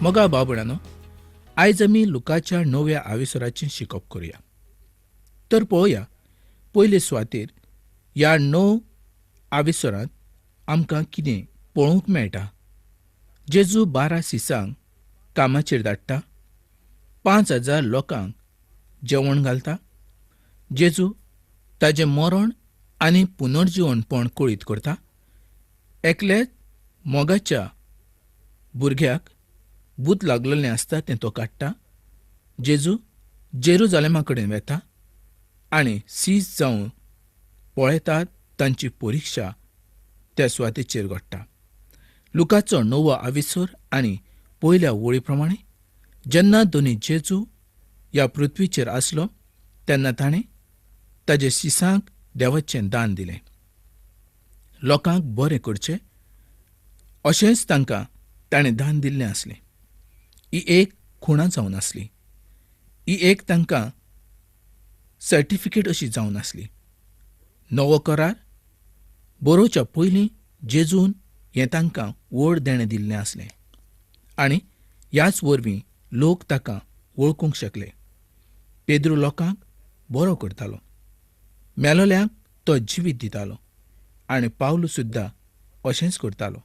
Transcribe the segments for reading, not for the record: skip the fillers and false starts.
मोगा बाबणानो, आयज आमी लुकाच्या णव्या आविसराचें शिकप करुया. तर पळोवया पयले सुवातेर ह्या 9 आविसरांत आमकां कितें पळोवंक मेळटा. जेजू 12 शिसांक कामाचेर धाडटा, 5000 लोकांक जेवण घालता. जेजू ताजें मरण आनी पुनर्जीवनपण कळीत करता. एकल्याच मोगाच्या भुरग्याक भूत लागलेलें आसता तें तो काडटा. जेजू जेरुजालेमा कडेन वेता आनी सीज जावन पळयतात तांची परिक्षा त्या सुवातेचेर घडटा. लुकाचो 9वो आविसर आनी पयल्या वळी प्रमाणे जेन्ना दोनी जेजू ह्या पृथ्वीचेर आसलो तेन्ना ताणें ताजे शिसांक देवाचें दान दिलें. लोकांक बरें करचें अशेंच तांकां ताणें दान दिल्लें आसलें. ही एक खुणा जावन आसली, ही एक तांकां सर्टिफिकेट अशी जावन आसली. नवो करार बरोवच्या पयलीं जेजून हें तांकां व्हड देणें दिल्लें आसलें आनी ह्याच वरवीं लोक ताका वळखूंक शकले. पेद्रू लोकांक बरो करतालो, मेलोल्यांक तो जिवीत दितालो आनी पावलू सुद्दां अशेंच करतालो.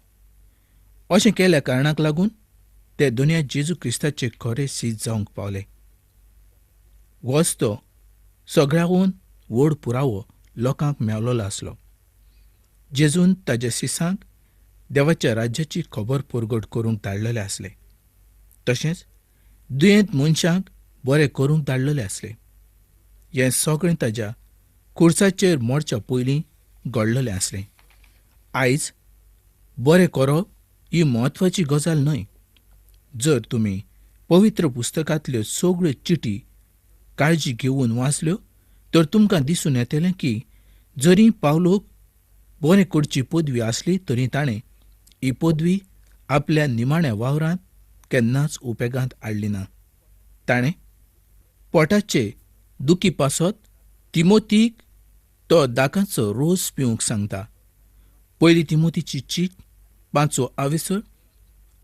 अशें केल्या कारणाक लागून ते दुनिया जेजू क्रिस्ताचे खरे सीज जावंक पावले. होच तो सगळ्याहून व्हड पुरावो लोकांक मेवलेलो आसलो. जेजून ताज्या शिसांक देवाच्या राज्याची खबर परगट करूंक धाडलेले आसले, तशेंच दुयेंत मनशांक बरें करूंक धाडलेले आसले. हें सगळें ताज्या खुर्साचेर मरच्या पयलीं घडलेलें आसलें. आयज बरें करप ही म्हत्वाची गजाल न्हय. जर तुमी पवित्र पुस्तकांतल्यो सगळ्यो चिटी काळजी घेवन वाचल्यो तर तुमकां दिसून येतलें की जरी पावलूक बरें करची पदवी आसली तरी ताणें ही पदवी आपल्या निमाण्या वावरांत केन्नाच उपेगांत हाडली ना. ताणें पोटाचे दुखी पासत तिमोतीक तो दाकाचो रोस पिवंक सांगता. पयली तिमोतीची चीट 5वो आविसर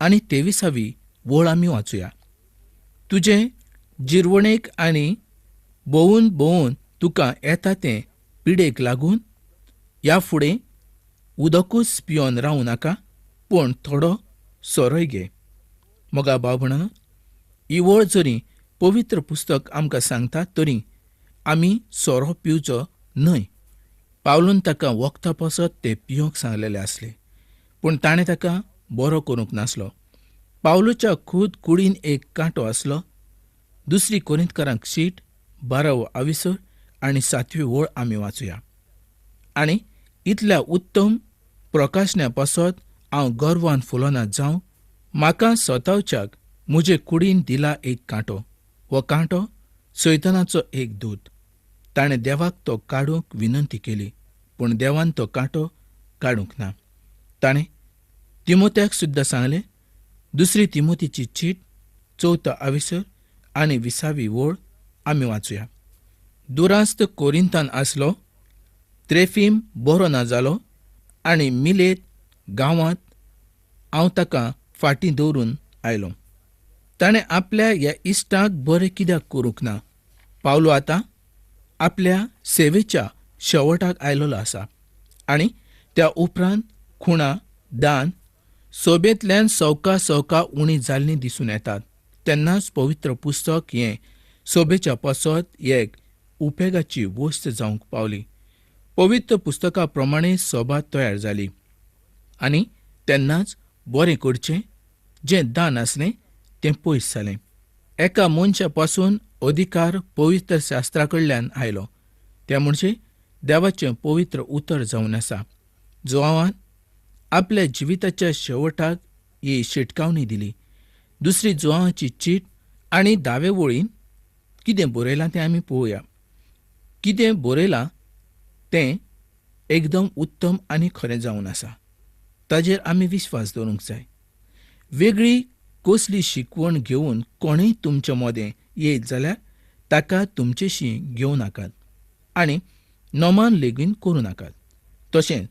आनी 23वी वळ आमी वाचुया. तुजें जिरवणेक आनी भोंवून भोंवून तुका येता तें पिडेक लागून ह्या फुडें उदकूच पिवन रावूं नाका, पूण थोडो सोरोय घे. मोगा भाव भयणांनो, ही वळ जरी पवित्र पुस्तक आमकां सांगता तरी आमी सोरो पिवचो न्हय. पावलून ताका वखदा पासत ते पिवंक सांगलेले आसले, पूण ताणें ताका बरो करूंक नासलो. पावलूच्या खूद कुडीन एक कांटो आसलो. दुसरी कोरिंतकारांक शीट 12वो आविसर आनी 7वी वळ आमी वाचुया. आनी इतल्या उत्तम प्रकाशण्या पासत हांव गर्वान फुलना जावं, म्हाका सतावच्याक म्हजे कुडीन दिला एक कांटो. हो कांटो सैतानाचो एक दूत. ताणें देवाक तो काडूंक विनंती केली, पूण देवान तो कांटो काडूंक ना. ताणें तिमोत्याक सुद्दां सांगलें. दुसरी तिमोतीची चीट 4थो आविसर आनी 20वी वळ आमी वाचुया. दुरास्त कोरिंतान आसलो त्रेफीम बरो ना जालो आनी मिलेत गांवांत हांव ताका फाटीं दवरून आयलो. ताणें आपल्या ह्या इश्टाक बरें कित्याक करूंक ना? पावलू आतां आपल्या सेवेच्या शेवटाक आयलेलो आसा आनी त्या उपरांत खुणा दान सोबेंतल्यान सवका सवका उणी जाल्लीं दिसून येतात. तेन्नाच पवित्र पुस्तक हें सोबेच्या पासत एक उपेगाची वस्त जावंक पावली. पवित्र पुस्तका प्रमाणे सोबा तयार जाली आनी तेन्नाच बरें करचें जें दान आसलें तें पयस जालें. एका मनशा पासून अधिकार पवित्र शास्त्रा कडल्यान आयलो, तें म्हणजे देवाचें पवित्र उतर जावन आसा. जुआंवान आपल्या जिविताच्या शेवटाक ही शिटकावणी दिली. दुसरी जुआंवाची चीट आनी 10वे वळीन कितें बरयलां तें आमी पळोवया. कितें बरयलां तें एकदम उत्तम आनी खरें जावन आसा. ताजेर आमी विश्वास दवरूंक जाय. वेगळी कसली शिकवण घेवन कोणूय तुमचे मदें येयत जाल्यार ताका तुमचेशी घेवं नाकात आनी नमान लेगीन करूं नाकात. तशेंच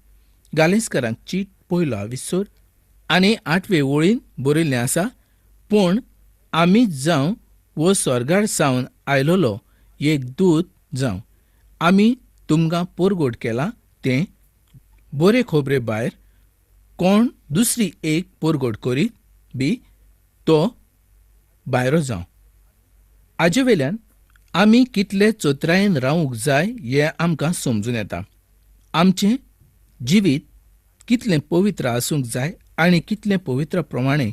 गालेस्करांक चीट 1 आविसर आनी 8वे वळीन बरयल्लें आसा, पूण आमीच जावं वो स्वर्गार सावन आयलोलो एक दूत जावं, आमी तुमकां परगट केलां तें बरे खबरे भायर कोण दुसरी एक परगट करीत बी तो भायरो जावं. हाजे वेल्यान आमी कितले चतुरायेन रावूंक जाय हें आमकां समजून येता. आमचें जिवीत कितलें पवित्र आसूंक जाय आनी कितलें पवित्र प्रमाणे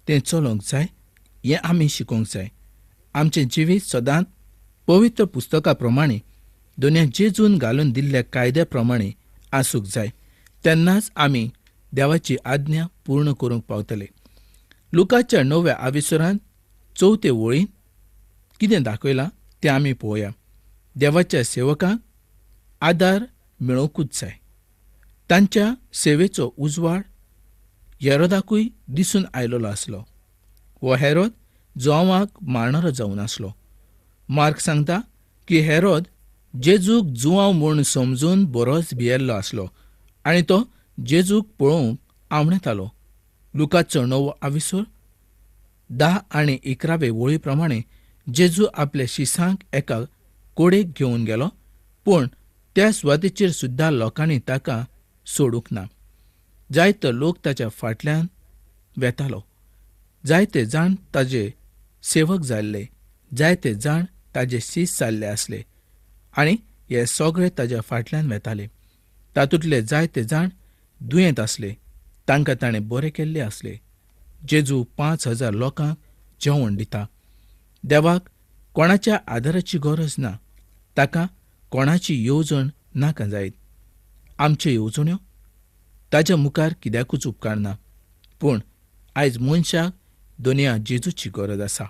तें चलोवंक जाय हें आमी शिकोवंक जाय. आमचें जिवीत सदांच पवित्र पुस्तका प्रमाणे दोनया जेजून घालून दिल्ल्या कायद्या प्रमाणे आसूंक जाय, तेन्नाच आमी देवाची आज्ञा पूर्ण करूंक पावतले. लुकाच्या 9व्या आविसरान 4ते वळीन कितें दाखयलां तें आमी पळोवया. देवाच्या सेवकांक आदार मेळोवंकूच जाय. तांच्या सेवेचो उजवाड हेरोदाकूय दिसून आयलोलो आसलो. हो हेरोद जुआंवाक मारणारो जावन आसलो. मार्क सांगता की हेरोद जेजूक जुआंव म्हूण समजून बरोच भियेल्लो आसलो आनी तो जेजूक पळोवंक आवणेतालो. लुकाचो 9वो आविसोर 10 आनी 11वे वळी प्रमाणे जेजू आपल्या शिसांक एका कोडेक घेवन गेलो, पूण त्या सुवातेचेर सुद्दां लोकांनी ताका सोडूंक ना. जायतो लोक ताच्या फाटल्यान वेतालो. जायते जाण ताजे सेवक जाल्ले, जायते जाण ताजे शीस जाल्ले आसले आनी हे सगळे ताज्या फाटल्यान वेताले. तातूंतले जायते जाण दुयेंत आसले, तांकां ताणें बरे केल्ले आसले. जेजू 5000 लोकांक जेवण दिता. देवाक कोणाच्या आदाराची गरज ना, ताका कोणाची येवजण नाका जायत. आमच्यो येवजण्यो ताज्या मुखार कित्याकूच उपकारना. पूण आयज मनशाक दोनया जेजूची गरज आसा.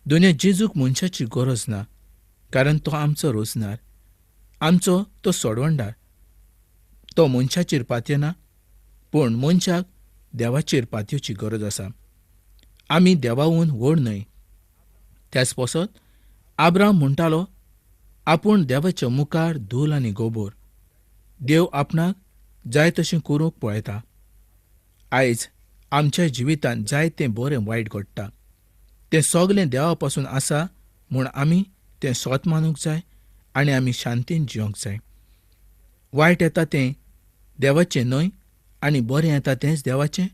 दोनया जेजूक मनशाची गरज ना, कारण तो आमचो रोजनार, आमचो तो सोडवणदार. तो मनशाचेर पातयेना, पूण मनशाक देवाचेर पातयेची गरज आसा. आमी देवाहून व्हड न्हय. त्याच पासत आब्राम म्हणटालो, आपूण देवाच्या मुखार धूल आनी गोबोर. देव आपणाक जाय तशें करूंक पळयता. आयज आमच्या जिवितांत जायतें बरें वायट घडटा, तें सगलें देवा पासून आसा म्हूण आमी तें सोत मानूंक जाय आनी आमी शांतीन जिवंक जाय. वायट येता तें देवाचें न्हय आनी बरें येता तेंच देवाचें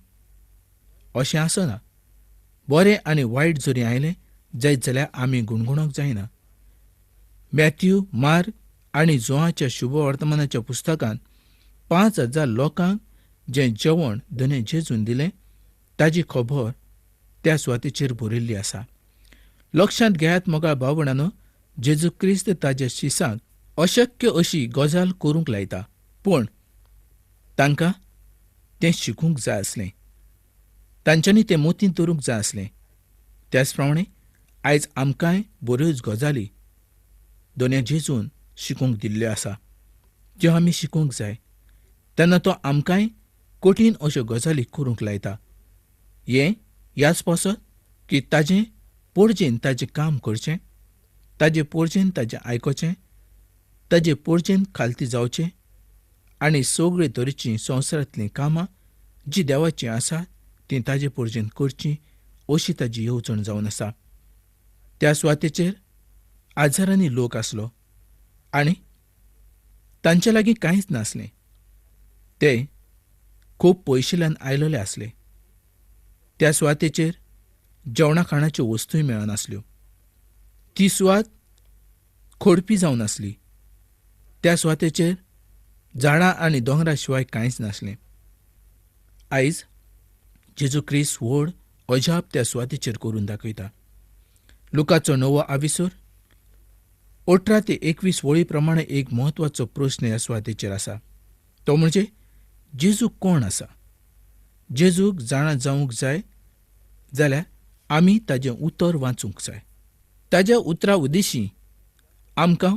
अशें आसना. बरें आनी वायट जरी आयलें जायत जाल्यार आमी गुणगुणोंक जायना. मॅथ्यू, मार्क आनी जोआच्या शुभवर्तमानाच्या पुस्तकांत 5000 लोकांक जें जेवण धने जेजून दिलें ताजी खबर त्या सुवातेचेर बरयल्ली आसा. लक्षांत घेयात मोगाळ भाव भयणांनो, जेजू क्रिस्त ताज्या शिसांक अशक्य अशी गजाल करूंक लायता, पूण तांकां तें शिकूंक जाय आसलें, तांच्यांनी तें मोतींत दवरूंक जाय आसलें. त्याच प्रमाणे आयज आमकांय बऱ्योच गजाली दोनया जेजून शिकूंक दिल्ल्यो आसा, त्यो आमी शिकूंक जाय. तेन्ना तो आमकांय कठीण अश्यो गजाली करूंक लायता. हें ह्याच पासत की ताजें पोरजेन ताजें काम करचें, ताजे पोरजेन ताजें आयकोचें, ताजे पोरजेन खालती जावचें आनी सगळे तरेचीं संवसारांतलीं कामां जीं देवाचीं आसा तीं ताजे पोरजेन करचीं अशी ताजी येवजण जावन आसा. त्या सुवातेचेर हजारांनी लोक आसलो आनी तांचे लागीं कांयच नासलें. ते खूब पयशिल्ल्यान आयलेले आसले. त्या सुवातेचेर जेवणा खाणाच्यो वस्तूय मेळनासल्यो. ती सुवात खोडपी जावन आसली. त्या सुवातेचेर झाडां आनी दोंगरा शिवाय कांयच नासलें. आयज जेजू क्रिस्त व्हड अजाप त्या सुवातेचेर करून दाखयता. लुकाचो 9वो आविसोर 18 ते 21 वळी प्रमाणे एक म्हत्वाचो प्रस्न ह्या सुवातेचेर आसा, तो म्हणजे जेजू कोण आसा. जेजूक जाणा जावंक जाय जाल्यार आमी ताजें उतर वाचूंक जाय. ताज्या उतरा उद्देशी आमकां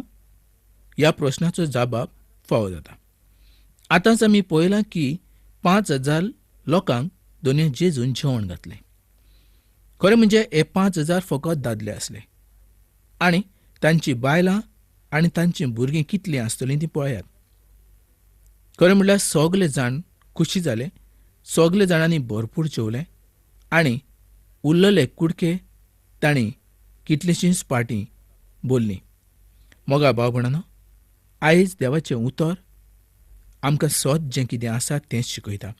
ह्या प्रस्नाचो जबाब फावो जाता. आतांच आमी पळयलां की 5000 लोकांक दोनया जेजून जेवण घातलें. खरें म्हणजे हे 5000 फकत दादले आसले आनी तांची बायलां आनी तांचीं भुरगीं कितलीं आसतलीं तीं पळयात. खरें म्हणल्यार सगले जाण खुशी जाले, सगले जाणांनी भरपूर जेवले आनी उरलेले कुडके तांणी कितलीशींच पाटी बोल्लीं. मोगा भाव भयणांनो, आयज देवाचें उतर आमकां सत जें कितें आसा तेंच शिकयता.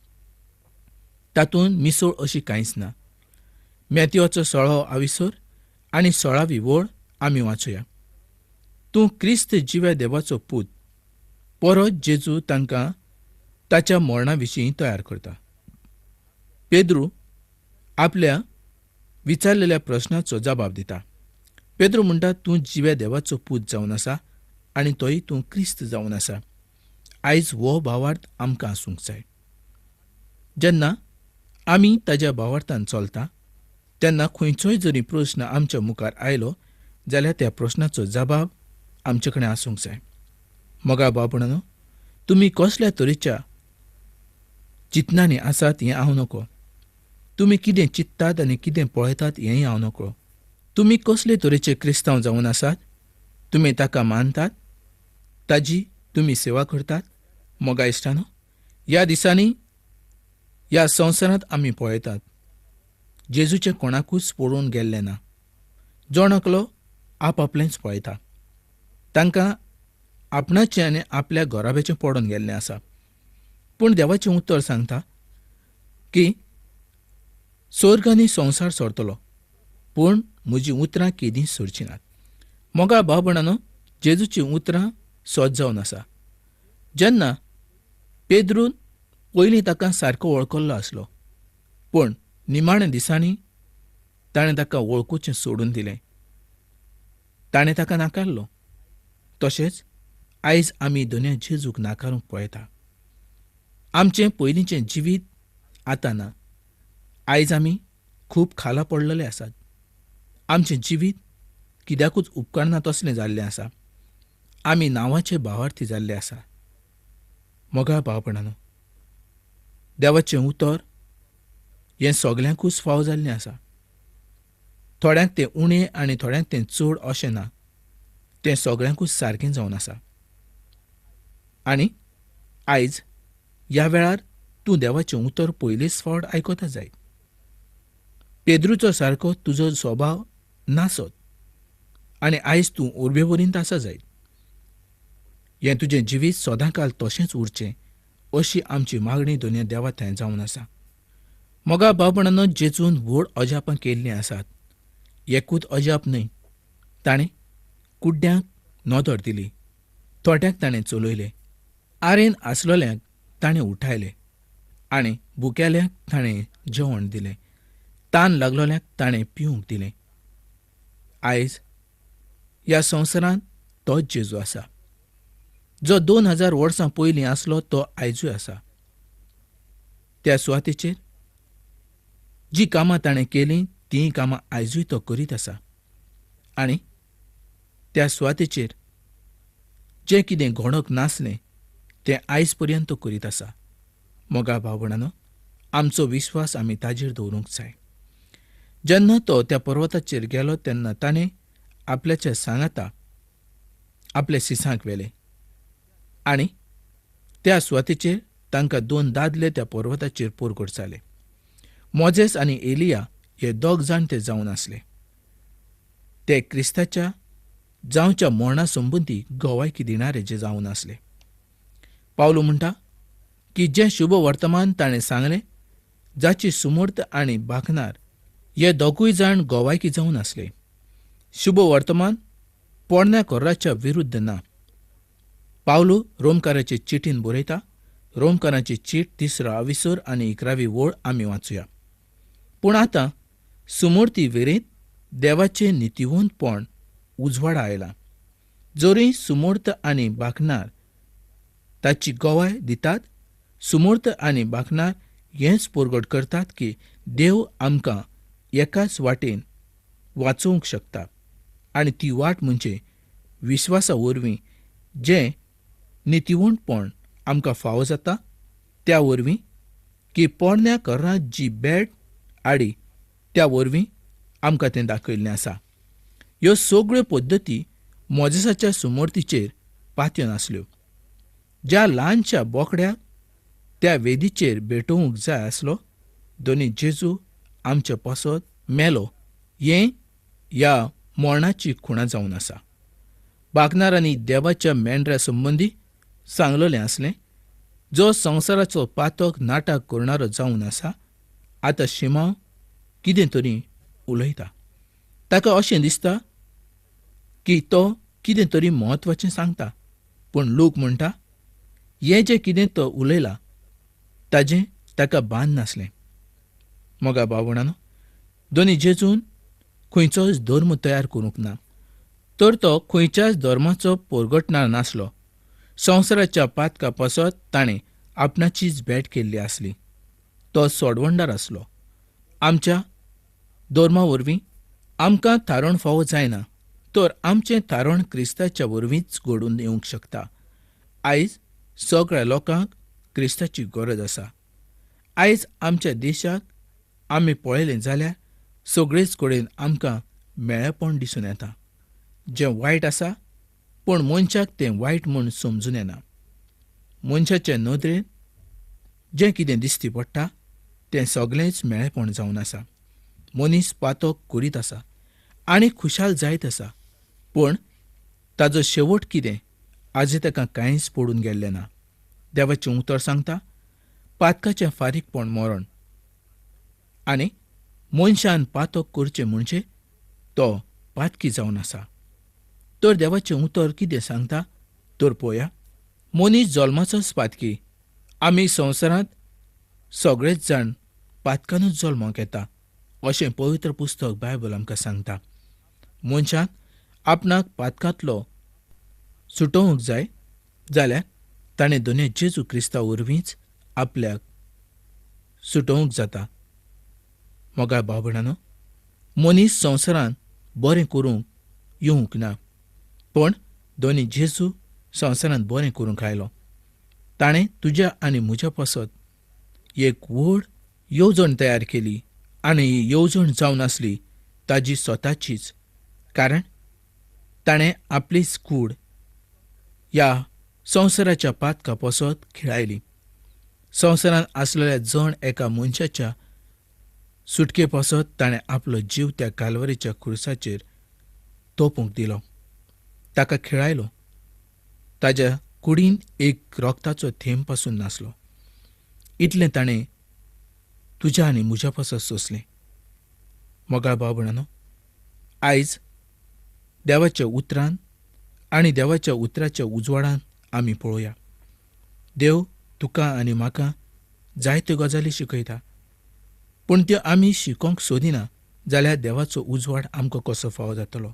तातूंत मिसळ अशी कांयच ना. मॅथ्यूचो 16वो आविसर आनी 16वी वळ आमी वाचुया. तूं क्रिस्त जिव्या देवाचो पूत. परत जेजू तांकां ताच्या मरणा विशीं तयार करता. पेद्रू आपल्या विचारलेल्या प्रश्नाचो जबाब दिता. पेद्रू म्हणटा, तूं जिव्या देवाचो पूत जावन आसा आनी तोय तूं क्रिस्त जावन आसा. आयज हो भावार्थ आमकां आसूंक जाय. जेन्ना आमी ताज्या भावार्थान चलता तेन्ना खंयचोय जरी प्रश्न आमच्या मुखार आयलो जाल्यार त्या प्रश्नाचो जबाब आमचे कडेन आसूंक जाय. मोगा भाव भयणांनो, तुमी कसल्या तरेच्या चिंतनांनी आसात हें हांव नकळो. तुमी कितें चिंततात आनी कितें पळयतात हेंय हांव नकळो. तुमी कसले तरेचे क्रिस्तांव जावन आसात? तुमी ताका मानतात? ताजी तुमी सेवा करतात? मोगा इश्टानो, ह्या दिसांनी ह्या संवसारांत आमी पळयतात जेजूचें कोणाकूच पळोवन गेल्लें ना. जण एकलो आपआपलेंच पळयता. तांकां आपणाचें आनी आपल्या घराब्याचें पडून गेल्लें आसा. पूण देवाचें उतर सांगता की स्वर्ग आनी संवसार सरतलो, पूण म्हजीं उतरां केदींच सरचीं नात. मोगा भाव भयणांनो, जेजूचीं उतरां सत जावन आसा. जेन्ना पेद्रून पयलीं ताका सारको वळखल्लो आसलो, पूण निमाण्या दिसांनी ताणें ताका वळखुचें सोडून दिलें. ताणें ताका नाकारलो. तशेंच आयज आमी दोनया जेजूक नाकारूंक पळयता. आमचें पयलींचें जिवीत आतां ना. आयज आमी खूब खाला पडलेले आसात. आमचें जिवीत कित्याकूच उपकारना तसलें जाल्लें आसा. आमी नांवाचे भावार्थी जाल्ले आसा. मोगा भाव भयणांनो, देवाचें उतर हें सगल्यांकूच फावो जाल्लें आसा. थोड्यांक तें उणें आनी थोड्यांक तें चड अशें ना. तें सगल्यांकूच सारकें जावन आसा. आनी आयज ह्या वेळार तूं देवाचें उतर पयलेच फावट आयकता जायत. पेद्रूचो सारको तुजो स्वभाव नासत आनी आयज तूं उर्बेवरींत आसा जायत. हें तुजें जिवीत सदांकाल तशेंच उरचें अशी आमची मागणी दोनया देवा थंय जावन आसा. मोगा भाव भयणांनो, जेजून व्हड अजापां केल्लीं आसात. एकूच अजाप न्हय, ताणें कुड्ड्यांक नदर दिली, थोट्याक ताणें चलयले, आरेन आसलोल्यांक ताणें उठायले आनी भुकेल्यांक ताणें जेवण दिलें, तान लागलोल्यांक ताणें पिवंक दिलें. आयज ह्या संवसारांत तोच जेजू आसा जो 2000 वर्सां पयलीं आसलो, तो आयजूय आसा. त्या सुवातेचेर जी कामां ताणें केलीं तीं कामां आयजूय तो करीत आसा. आनी त्या सुवातेचेर जें कितें घडोवंक नासलें तें आयज पर्यंत तो करीत आसा. मोगा भाव भयणांनो, आमचो विस्वास आमी ताजेर दवरूंक जाय. जेन्ना तो त्या पर्वताचेर गेलो तेन्ना ताणें आपल्याच्या सांगाता आपल्या सिसांक व्हेले आनी त्या सुवातेचेर तांकां 2 दादले त्या पर्वताचेर परगट जाले. मोजेस आनी एलिया हे दोग जाण ते जावन आसले. ते क्रिस्ताच्या जावच्या मरणा संबंदी गवायकी दिणारे जे जावन आसले. पावलो म्हणटा की जें शुभ वर्तमान ताणें सांगलें, जाची सुमूर्त आनी बाखनार हे दोगूय जाण गवायकी जावन आसले. शुभ वर्तमान पोरण्या कराराच्या विरुद्ध ना. पावलो रोमकाराचे चिटीन बरयता. रोमकाराची चीट 3रो आविसर आनी 11वी वळ आमी वाचुया. पूण आतां सुमूर्ती वेरेंत देवाचें नितिवंतपण उजवाडा आयलां. जरी सुमूर्त आनी बाखनार ताची गवाय दितात, सुमूर्त आनी बाखनार हेंच परगट करतात की देव आमकां एकाच वाटेन वाचोवंक शकता आनी ती वाट म्हणजे विस्वासा वरवीं जें नितिवंतपण आमकां फावो जाता त्या वरवीं की पोरण्या करारांत जी बेट आडी त्या वरवीं आमकां तें दाखयल्लें आसा. ह्यो सगळ्यो पद्दती मोजेसाच्या सुमर्तीचेर पातयन आसल्यो. ज्या ल्हानशा बोकड्याक त्या वेदीचेर भेटोवंक जाय आसलो, दोनी जेजू आमचे पासत मेलो हें ह्या मरणाची खुणा जावन आसा. बागनारांनी देवाच्या मेंढऱ्या संबंदी सांगलेलें आसलें, जो संवसाराचो पातक नाटक करणारो जावन आसा. आतां शिमांव कितें तरी उलयता. ताका अशें दिसता की तो कितें तरी म्हत्वाचें सांगता, पूण लोक म्हणटा हें जें कितें तो उलयला ताजें ताका बांद नासलें. मोगा भावणानो, दोनी जेजून खंयचोच धर्म तयार करूंक ना, तर तो खंयच्याच धर्माचो परगटणार नासलो. संवसाराच्या पातका पासत ताणें आपणाचीच भेट केल्ली आसली. तो सोडवणदार आसलो. आमच्या धर्मा वरवीं आमकां थारण फावो जायना, तर आमचें थारण क्रिस्ताच्या वरवींच घडून येवंक शकता. आयज सगळ्या लोकांक क्रिस्ताची गरज आसा. आयज आमच्या देशाक आमी पळयलें जाल्यार सगळेच कडेन आमकां मेळेपण दिसून येता, जें वायट आसा, पूण मनशाक तें वायट म्हूण समजून येना. मनशाचे नदरेन जें कितें दिसती पडटा तें सगळेंच मेळेपण जावन आसा. मनीस पातक करीत आसा आनी खुशाल जायत आसा, पूण ताजो शेवट कितें आजी ताका कांयच पडून गेल्लें ना. देवाचें उतर सांगता, पातकाचें फारीकपण मरण, आनी मनशान पातक करचें म्हणजे तो पातकी जावन आसा. तर देवाचें उतर कितें सांगता तर पळया, मनीस जल्माचोच पातकी. आमी संवसारांत सगळेच जाण पातकानूच जल्माक येता अशें पवित्र पुस्तक बायबल आमकां सांगता. मनशान आपणाक पातकांतलो सुटोवंक जाय जाल्यार ताणें दोनूय जेजू क्रिस्ता वरवींच आपल्याक सुटोवंक जाता. मोगाळ भाव भयणांनो, मनीस संवसारांत बरें करूंक येवंक ना, पूण दोनी जेजू संवसारांत बरें करूंक आयलो. ताणें तुज्या आनी म्हज्या पासत एक व्हड येवजण तयार केली आनी ही येवजण जावन आसली ताजी स्वताचीच, कारण ताणें आपलीच कूड ह्या संवसाराच्या पातका पासत खिळायली. संवसारांत आसलेल्या जण एका मनशाच्या सुटके पासत ताणें आपलो जीव त्या कालवारीच्या खुर्साचेर तोपूंक दिलो, ताका खिळायलो. ताज्या कुडीन एक रक्ताचो थेंब पासून नासलो. इतलें ताणें तुज्या आनी म्हज्या पासत सोंसलें. मोगाळ भाव भयणांनो, आयज देवाच्या उतरान आनी देवाच्या उतराच्या उजवाडान आमी पळोवया. देव तुका आनी म्हाका जायत्यो गजाली शिकयता, पूण त्यो आमी शिकोवंक सोदिना जाल्यार देवाचो उजवाड आमकां कसो फावो जातलो?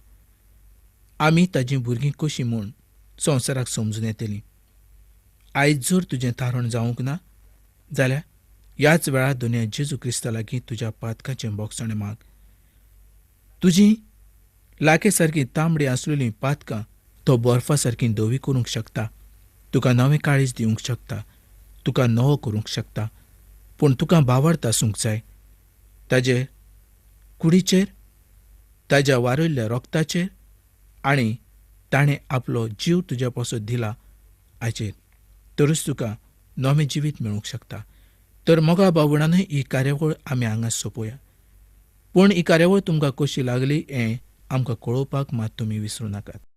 आमी ताजीं भुरगीं कशीं म्हूण संवसाराक समजून येतलीं? आयज जर तुजें थारण जावंक ना जाल्यार ह्याच वेळार दोनया जेजू क्रिस्ता लागीं तुज्या पातकाचें बोगसणें माग. तुजी लाके सारकी तांबडी आसलेलीं पातकां तो बर्फा सारकी धवी करूंक शकता, तुका नवें काळीज दिवंक शकता, तुका नवो करूंक शकता, पूण तुका भावार्थ आसूंक जाय. ताजे कुडीचेर, ताज्या वारयल्ल्या रक्ताचेर आनी ताणें आपलो जीव तुज्या पासत दिला हाचेर तरूच तुका नवें जिवीत मेळूंक शकता. तर मोगाळ भाव भयणांनो, ही कार्यावळ आमी हांगा सोंपोवया, पूण ही कार्यावळ तुमकां कशी लागली हें आमकां कळोवपाक मात तुमी विसरूं नाकात.